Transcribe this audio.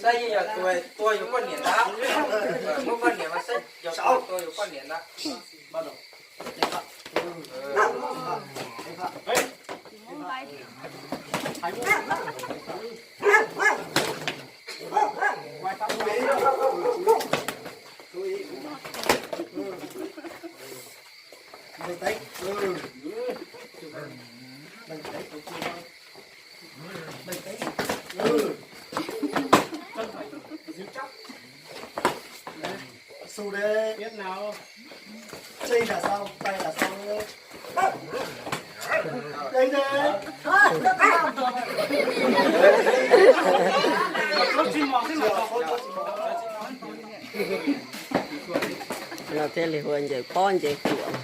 Saib yog tua yus poj niam ntag, muab poj niam mas saib yog tua yus poj niam ntag. Xu de, tseg nram xau, taig nram xau. No thiaj li hu ua ncaws pob ncaws tuam.